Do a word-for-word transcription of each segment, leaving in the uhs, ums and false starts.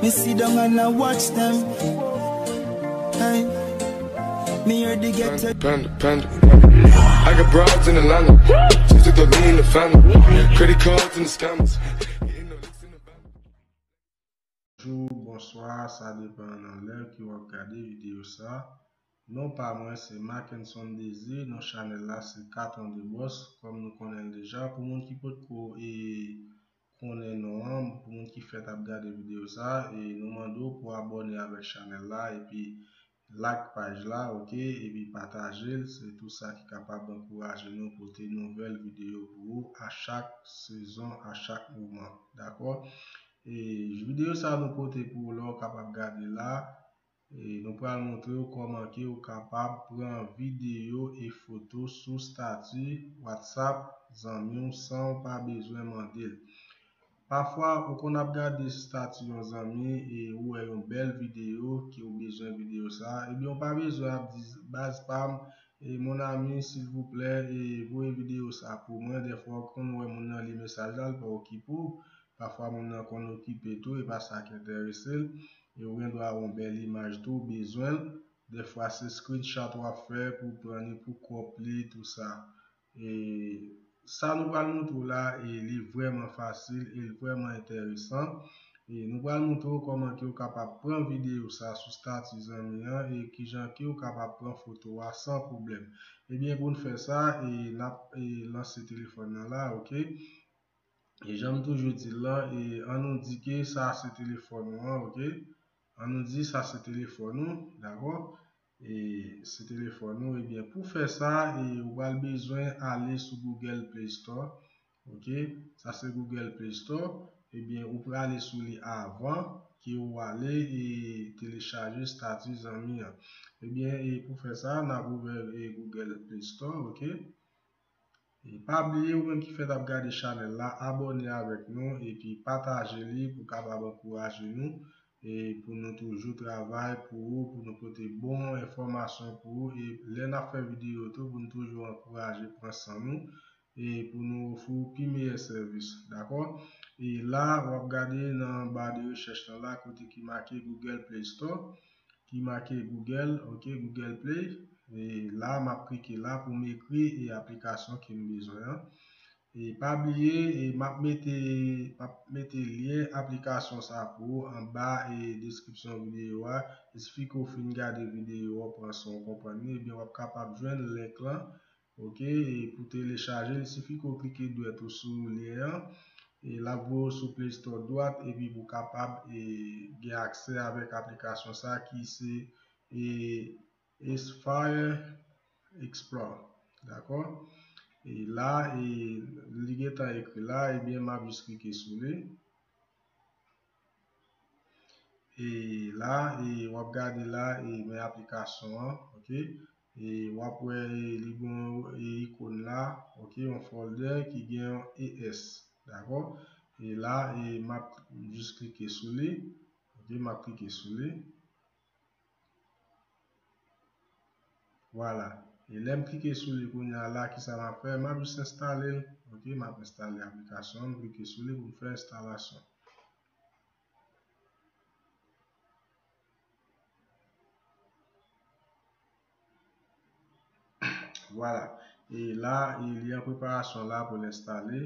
Me sit down and I watch them. Hey, me hear the ghetto. Panda, panda, panda. I got broads in Atlanta. Just took the lean in the family. Credit cards and the scammers. Getting no licks in the van. Bonjou, bonswa, sa depann nan lè ke w ap gade videyo sa. Non pa mwen se Mackenson Désir, non chanèl la se Katon de Bòs, kòm nou konnen l deja. Pou moun ki potko e konnen non an, pou moun ki fèk ap gade videyo sa, e nou mande w pou abòne avèk chanèl la, epi like paj la, oke, epi pataje l, se tou sa ki kapab ankouraje nou pote nouvèl videyo pou ou a chak sezon, a chak moman, dakò? E videyo sa nou pote pou ou la, ou kapab gade la. E nou pral montre w kòman ke ou kapab pran videyo e foto sou stati WhatsApp zanmi w san w pa bezwen mande l. Pafwa, ou konn ap gade stati yon zanmi e ou wè yon bèl videyo ke ou bezwen videyo sa, ebyen ou pa bezwen ap di baz pa m, e mon ami, silvouplè, e voye videyo sa pou mwen. Dèfwa ou konn wè moun nan li mesaj la, l pa okipe w. Pafwa moun nan konn okipe tou, e pa sa k enterese l. E ou gen dwa wè yon bèl imaj tou, ou bezwen l. Dèfwa se screenshot w ap fè pou pran li, pou crop li, tou sa. E sa nou pral montre w la, e li vrèman fasil, e li vrèman enteresan. E nou pral montre w kòman ke w kapab pran videyo sa sou stati zanmi an, e kijan ke w kapab pran foto a san pwoblèm. Ebyen, pou n fè sa, e n ap, e, lanse telefòn nan la, oke? E jan m toujou di l lan, e an nou di ke sa se telefòn ou an, oke? An nou di sa se telefòn ou, dakò? E se telefòn ou, ebyen, pou fè sa, e ou pral bezwen ale sou Google Play Store, oke? Sa se Google Play Store, ebyen, ou prale sou li avan ke ou ale e telechaje stati zanmi an. Ebyen, e pou fè sa, n ap ouvè, e, Google Play Store, oke? E pa bliye, ou menm ki fèk ap gade chanèl la, abòne avèk nou epi pataje li pou kapab ankouraje nou, e pou nou toujou travay pou ou, pou nou pote bon enfòmasyon pou ou, e lè n ap fè videyo tou, pou nou toujou ankouraje pran san nou, e pou nou ofri w pi meyè sèvis, dakò? E la, w ap gade nan ba de rechèch lan la, kote ki make Google Play Store, ki make Google, oke, Google Play. E la, m ap klike la pou m ekri, e, aplikasyon ke m bezwen an. E pa bliye, e, m ap mete, m ap mete lyen aplikasyon sa pou ou anba, e, deskripsyon videyo a. Sifi ke w fin gade videyo a, w pran san w konprann li, ebyen w ap kapab jwenn link lan, oke, e pou telechaje l, sifi ke w klike dwèt ou sou lyen an, e l ap voye w sou Play Store dwat, epi pou w kapab, e, gen aksè avèk aplikasyon sa ki se, e, Aspire Explore, dakò? E la, e li gentan ekri la, ebyen m ap jis klike sou li. E la, e w ap gade la, e men aplikasyon an, oke? E w ap wè, e li gen yon, e, ikòn la, oke, yon folder ki gen yon E S, dakò? E la, e m ap jis klike sou li, oke, m ap klike sou li. Vwala. E lè m klike sou li kounye a la, kisa m ap fè? M ap jis enstale l. Oke, m ap enstale aplikasyon an, m klike sou li pou m fè enstalasyon. Vwala. E la, e li an preparasyon la pou l enstale.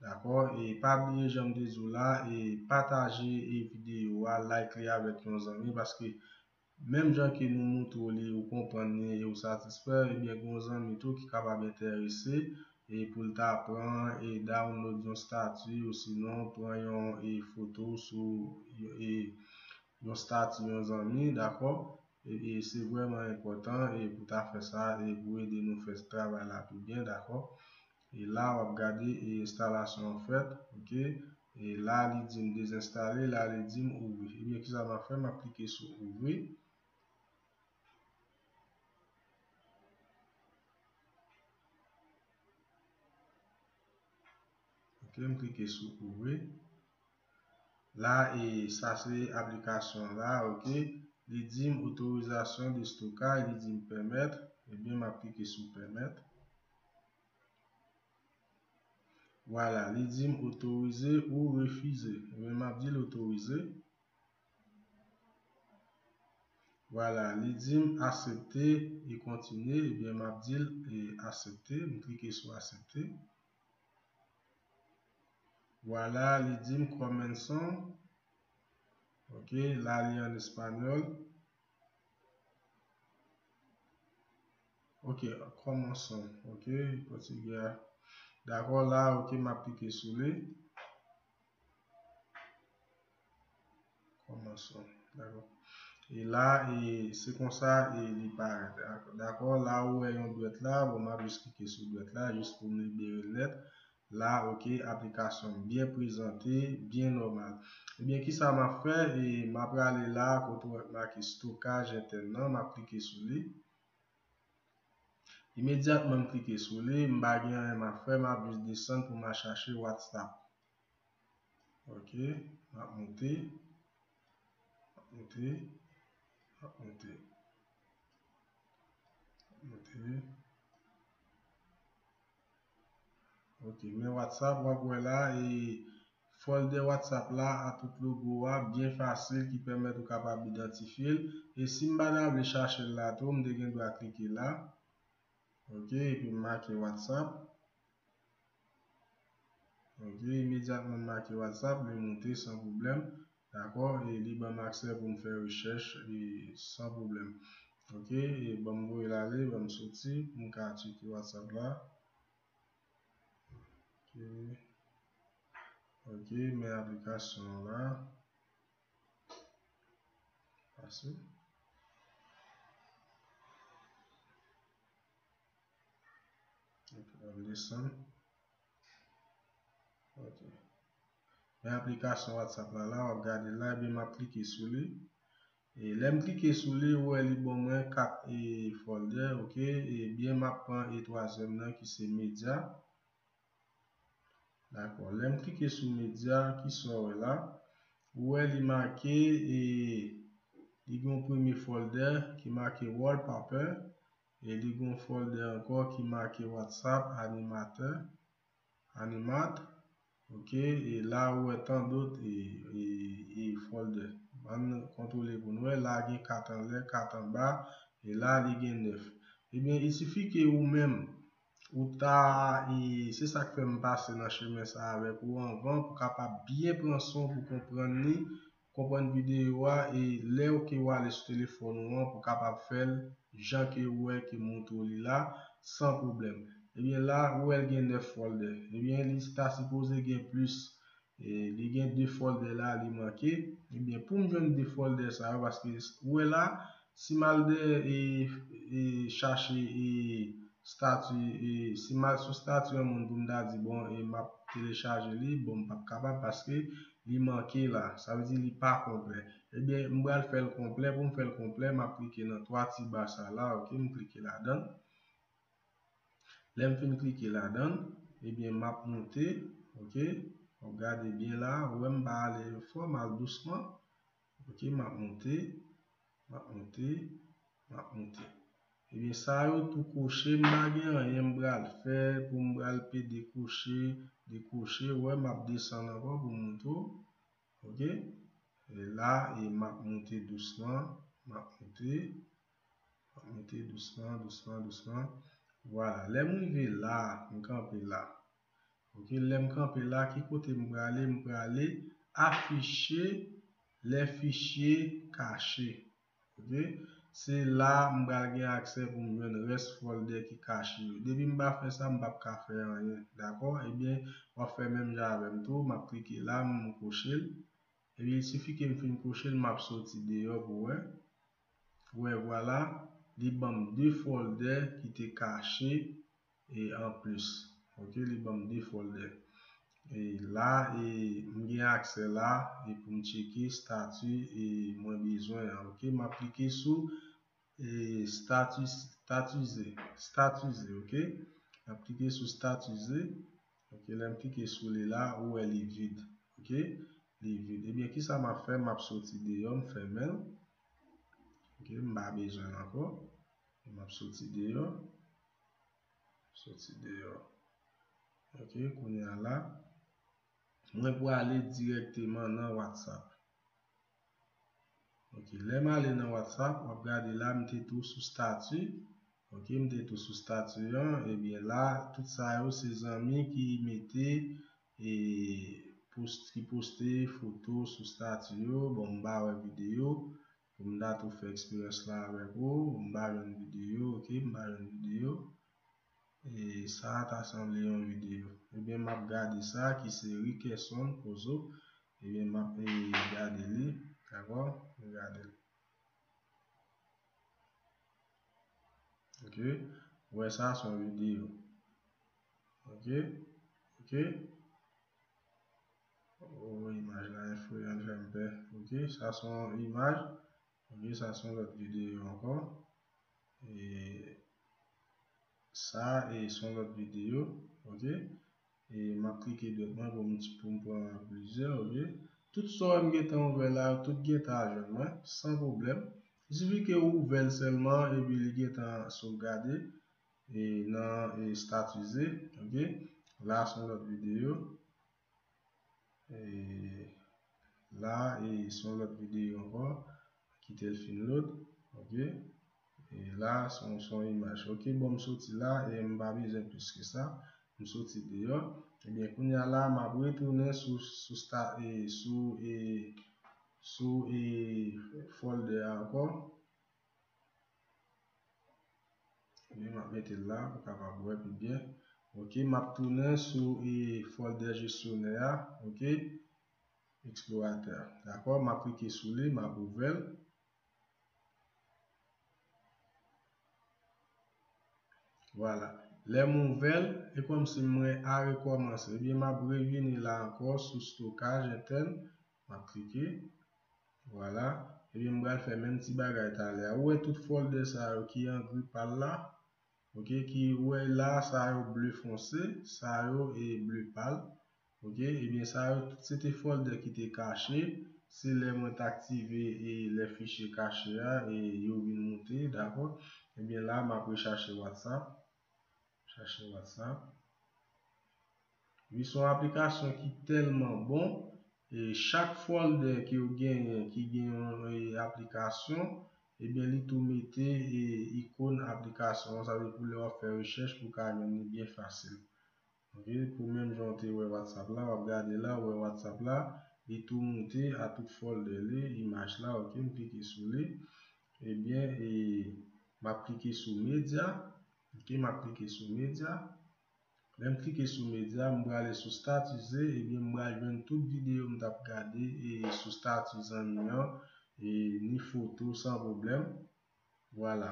Dakò? E pa bliye, jan m te di w la, e pataje, e videyo a, like li avèk yon zanmi, paske menm jan ke nou montre w li, ou konprann li, e ou satisfè, ebyen, gen yon zanmi tou ki kapab enterese, e pou l ta pran, e download yon stati, ou sinon pran yon, e foto sou, e yon stati yon zanmi, dakò? E, e se vrèman enpòtan, e pou ta fè sa, e pou ede nou fè travay la pi byen, dakò? E la, w ap gade, e enstalasyon an fèt, oke? E la, li di m dezenstale, la, li di m ouvri. Ebyen, kisa m ap fè? M ap klike sou ouvri. Oke, m klike sou ouvri. La, e sa se aplikasyon la, oke. Li di m otorizasyon de stokaj, li di m pèmèt. Ebyen, m ap klike sou pèmèt. Vwala, li di m otorize ou refize. Ebyen, m ap di l otorize. Vwala, li di m aksepte e kontinye, ebyen m ap di l e aksepte, m klike sou aksepte. Vwala, li di m comenzó. Ok, la li an espanyòl. Ok, comenzó. Ok, pòtigè a. Dakò, la, ok, m ap klike sou li. Comenzó. Dakò. E la, e se konsa e li parèt. Dakò, la ou wè yon dwèt la, bon, m ap jis klike sou dwèt la, jis pou m libere l nèt. La, ok, aplikasyon byen prezante, byen nòmal. Ebyen, kisa m ap fè? E m ap prale la, kote w wè k make stokaj entèn nan, m ap klike sou li. Imedyatman m klike sou li, m pa gen anyen m ap fè, m ap jis desann pou m al chache WhatsApp. Ok, m ap moute, m ap moute, m ap moute, m ap moute. Ok, men WhatsApp, w ap wè la, e folder WhatsApp la, a tout logo a, byen fasil, ki pèmèt ou kapab idantifye l. E si m pa ta vle chache l la tou, m te gen dwa klike la. Ok, epi m make WhatsApp. Ok, imedyatman m make WhatsApp, li moute san pwoblèm. Dakò, e li ban m aksè pou m fè rechèch e san pwoblèm. Ok, e ban m voye l ale, ban m soti, pou m ka tcheke WhatsApp la. Ok. Ok, men aplikasyon an la. Pase. Ok, m ap desann. Ok. Men aplikasyon WhatsApp la, la, w ap gade la, ebyen m ap klike sou li. E lè m klike sou li, ou wè li ban mwen kat e folder, ok? Ebyen m ap pran e twazyèm nan ki se medya. Dakò. Lè m klike sou medya, kisa w wè la? Ou wè li make e li gen yon premye folder ki make wallpaper e li gen yon folder ankò ki make WhatsApp animatè. Animat, ok, e la ou wè tant d'autres e, e, e folder. Ann kontwole pou nou wè, la gen kat anlè, kat anba, e la li gen nèf. Ebyen, il suffit que ou menm, ou ta, e se sa k fè m pase nan chemen sa avèk ou anvan, pou kapab byen pran son pou konprann li, konprann videyo a, e lè ou ke w ale sou telefòn ou an pou kapab fè l jan ke ou wè ke m montre w li la, san pwoblèm. Ebyen la, ou wè l gen nèf folder. Ebyen, li ta sipoze gen plis. E li gen de folder la, li manke. Ebyen, pou m jwenn de folder sa yo, paske ou wè la, si m al de, e, e chache, e, stati, e, si m al sou stati yon moun pou m ta di, bon, e m ap telechaje li, bon, m p ap kapab paske li manke la. Sa vle di li pa konplè. Ebyen, m pral fè l konplè. Pou m fè l konplè, m ap klike nan twa ti ba sa la, ok, m klike ladan l. Lè m fin klike ladan l, ebyen, m ap moute, ok, w ap gade byen la, ou wè m pa ale fò, m al dousman, ok, m ap moute, m ap moute, m ap moute. Ebyen, sa yo tou koche, m pa gen anyen m pral fè pou m pral pe dekwoche, dekwoche. Ou wè, m ap desann ankò pou m montre w. Ok? E la, e m ap moute dousman, m ap moute, m ap moute dousman, dousman, dousman. Vwala, lè m rive la, m kanpe la. Ok, lè m kanpe la, ki kote m prale? M prale afficher les fichiers cachés. Ok, se la m pral gen aksè pou m jwenn rès folder ki kache yo. Depi m pa fè sa, m p ap ka fè anyen. Dakò? Ebyen, w ap fè menm jan avè m tou. M ap klike la, m kwoche l. Ebyen, il suffit ke m fin kwoche l, m ap soti deyò pou wè. Ou wè, vwala, li ban m de folder ki te kache e anplis. Ok, li ban m de folder. E la, e m gen aksè la, e pou m tcheke stati e mwen bezwen an. Ok, m ap klike sou e stati, statize, statize, ok? M ap klike sou statize. Ok, lè m klike sou li la, ou wè li vid. Ok, li vid. Ebyen, kisa m ap fè? M ap soti deyò, m fèmen l. Ok, m pa bezwen l ankò. M ap soti deyò. Soti deyò. Ok, kounye a la, mwen prale dirèkteman nan WhatsApp. Ok, lè m ale nan WhatsApp, w ap gade la, m te tou sou stati. Ok, m te tou sou stati an. Ebyen la, tout sa yo se zanmi ki mete e post, ki poste foto sou stati yo. Bon, m pa wè videyo. Pou m ta tou fè eksperyans la avèk ou, m pa jwenn videyo, ok, m pa jwenn videyo. E sa ta sanble yon videyo. Ebyen, m ap gade sa ki se Rickerson Kozo. Ebyen, m ap e, gade li, dakò? M gade li. Ok. Ou wè sa, se yon videyo. Ok. Ok. Oh, imaj la enfreyan, li fè m pè. Ok, sa se yon imaj. Ok, sa se yon lòt videyo ankò. E sa e se yon lòt videyo. Ok. E m ap klike dwèt mwen pou m, pou m pran plizyè, ok. Tout sa w wè m gentan ouvè la, tout gentan jwenn mwen, san pwoblèm. Il sifi ke ou ouvè l sèlman, epi li gentan sovgade e nan e statize, ok. La, se yon lòt videyo. E la, e se yon lòt videyo ankò. Kite l fin load, ok. E la, se yon, se yon imaj. Ok, bon, m soti la, e m pa bezwen plis ke sa. M soti deyò. Ebyen, kounye a la, m ap retounen sou, sou sta, e sou, e sou, e folder a ankò. Ebyen, m ap mete l la pou w kapab wè pi byen. Ok, m ap tounen sou e folder jesyonè a, ok, eksploratè. Dakò, m ap klike sou li, m ap ouvè l. Vwala. Lè m ouvè l, e kòmsi mwen a rekòmanse. Ebyen, m ap revini la ankò sou stokaj entèn. M ap klike. Vwala. Ebyen, m pral fè menm ti bagay talè a. Ou wè tout folder sa yo ki an gri pal la? Ok, ki ou wè la, sa yo ble fonse, sa yo e ble pal. Ok, ebyen, sa yo tout se te folder ki te kache. Se lè mwen t aktive e lè fichye kache a, e yo vin moute, dakò? Ebyen, la, m ap rechache WhatsApp. Chache WhatsApp. Wi, se yon aplikasyon ki tèlman bon. E chak folder ke w genyen, ki gen yon e, aplikasyon, ebyen, li tou mete e, ikòn aplikasyon an, sa vle pou lè w ap fè rechèch, pou w ka jwenn li byen fasil. Ok, pou menm jan w te wè WhatsApp la, w ap gade la, w wè WhatsApp la, li tou moute a tout folder li, imaj la, ok, m klike sou li. Ebyen, e, m ap klike sou medya. Ok, m ap klike sou medya. Lè m klike sou medya, m prale sou statize, ebyen, m pral jwenn tout videyo m t ap gade e sou stati zanmi an, e ni foto san pwoblèm. Vwala.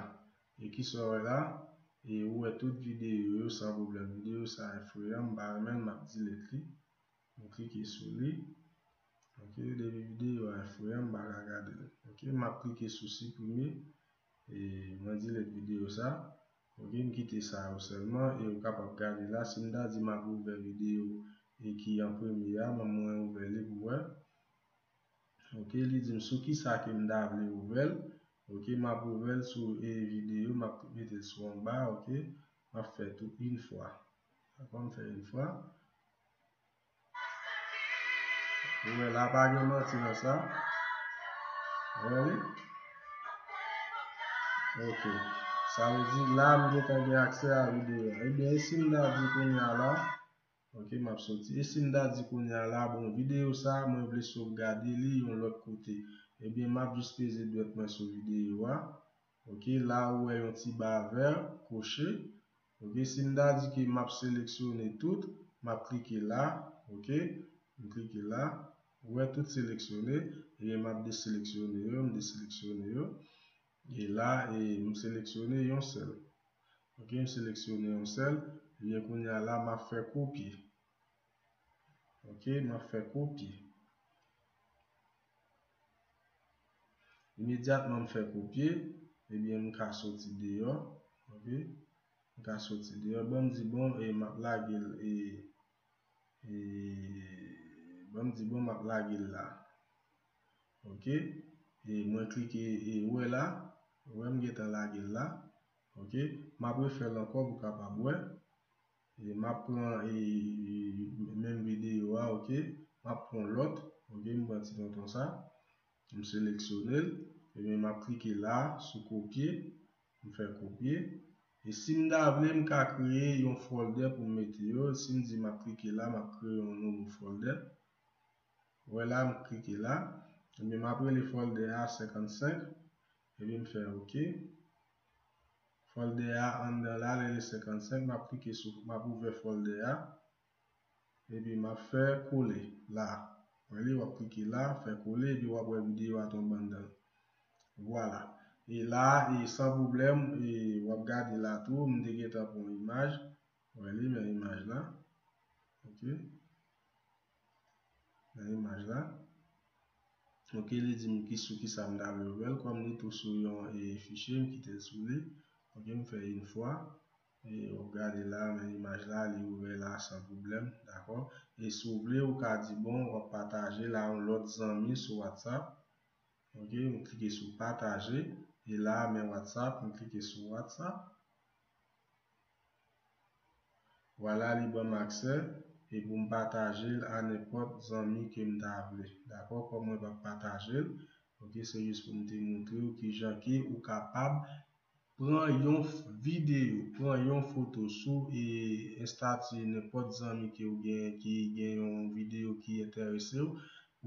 E kisa w wè la? E ou wè tout videyo yo san pwoblèm. Videyo sa enfreyan, m pa renmen l, m ap delete li. M klike sou li. Ok, depi videyo a enfreyan, m pa ka gade l. Ok, m ap klike sou siprime. E mwen delete videyo sa. Ok, m kite sa yo sèlman e ou kapab gade la. Si m ta di m ap ouvè videyo e ki an premye a, ban mwen ouvè li pou wè. Ok, li di m sou kisa ke m ta vle ouvè l. Ok, m ap ouvè l sou e videyo, m ap mete l sou anba, ok. M ap fè tou yon fwa. Dakò, m fè yon fwa. Ou wè la pa gen manti nan sa. Ou wè li? Ok. Sa vle di la m gentan gen aksè a videyo a. Ebyen, e si m ta di kounye a la, ok, m ap soti. E si m ta di kounye a la, bon, videyo sa, mwen vle sovgade li yon lòt kote. Ebyen, m ap jis peze dwèt mwen sou videyo a. Ok, la ou wè yon ti ba vè, koche. Ok, si m ta di ke m ap seleksyone tout, m ap klike la. Ok, m klike la. Ou wè tout seleksyone. Ebyen, m ap deseleksyone yo, m deseleksyone yo. E la, e m seleksyone yon sèl. Ok, m seleksyone yon sèl. Ebyen, kounye a la, m ap fè kopye. Ok, m ap fè kopye. Imedyatman m fè kopye, ebyen, m ka soti deyò. Ok, m ka soti deyò. Ban m di, bon, e m ap lage l, e, e, ban m di, bon, m ap lage l la. Ok, e mwen klike, e ou wè la, ou wè m gentan lage l la. Ok, m ap refè l ankò pou w kapab wè. E m ap pran e, e, menm videyo a, ok. M ap pran lòt, ok, m pran ti tonton sa. M seleksyone l, ebyen m ap klike la sou kopye, m fè kopye. E si m ta vle, m ka kreye yon folder pou m mete yo. Si m di m ap klike la, m ap kreye yon nouvo folder. Wè la, m klike la. Ebyen, m ap rele folder a senkannsenk. Ebyen, m fè OK. Folder a anndan la, rele senkannsenk. M ap klike sou, m ap ouvè folder a. Epi m ap fè kole la. Wè li, w ap klike la, fè kole, epi w ap wè videyo a tonbe anndan. Vwala. E la, e san pwoblèm, e w ap gade la tou, m te gentan pran imaj. Wè li, men imaj la. Ok. Men imaj la. Ok, li di m ki sou ki sa m ta vle ouvè l. Kòm li tou sou yon e, fichye, m kite l sou li. Ok, m fè yon fwa. E w ap gade la, men imaj la, li ouvè la san pwoblèm, dakò? E si w vle, ou ka di, bon, w ap pataje l a yon lòt zanmi sou WhatsApp. Ok, m klike sou pataje. E la, men WhatsApp, m klike sou WhatsApp. Vwala, li ban m aksè. E pou m pataje l a nenpòt zanmi ke m ta vle. Dakò? Kòm mwen p ap pataje l, ok, se jis pou m te montre w kijan ke ou kapab pran yon f-, videyo, pran yon foto sou e, estati nenpòt zanmi ke w gen, ki gen yon videyo ki enterese w,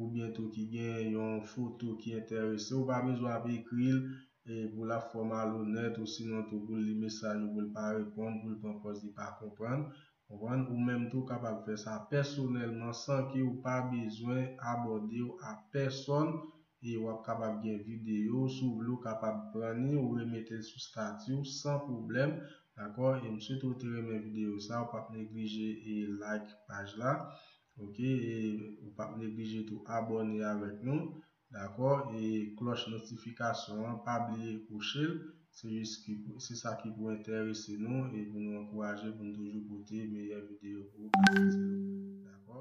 oubyen tou ki gen yon foto ki enterese w, ou pa bezwen ap ekri l e, pou l ap fè w malonèt, ou sinon tou pou l li mesaj ou, pou l pa reponn, pou l pran pòz li pa konprann. Konprann? Ou menm tou kapab fè sa pèsonèlman san ke ou pa bezwen abòde w a pèsòn e w ap kapab gen videyo. Si w vle, ou kapab pran li, ou remete l sou estati w san pwoblèm. Dakò? E m swete w te renmen videyo sa, ou p ap neglije e like paj la. Ok? E ou p ap neglije tou abòne avèk nou. Dakò? E klòch notifikasyon an, pa bliye kouche l. Se jis ki pou, se sa ki pou enterese nou e pou nou ankouraje pou nou toujou pote meyè videyo pou ou. Dakò?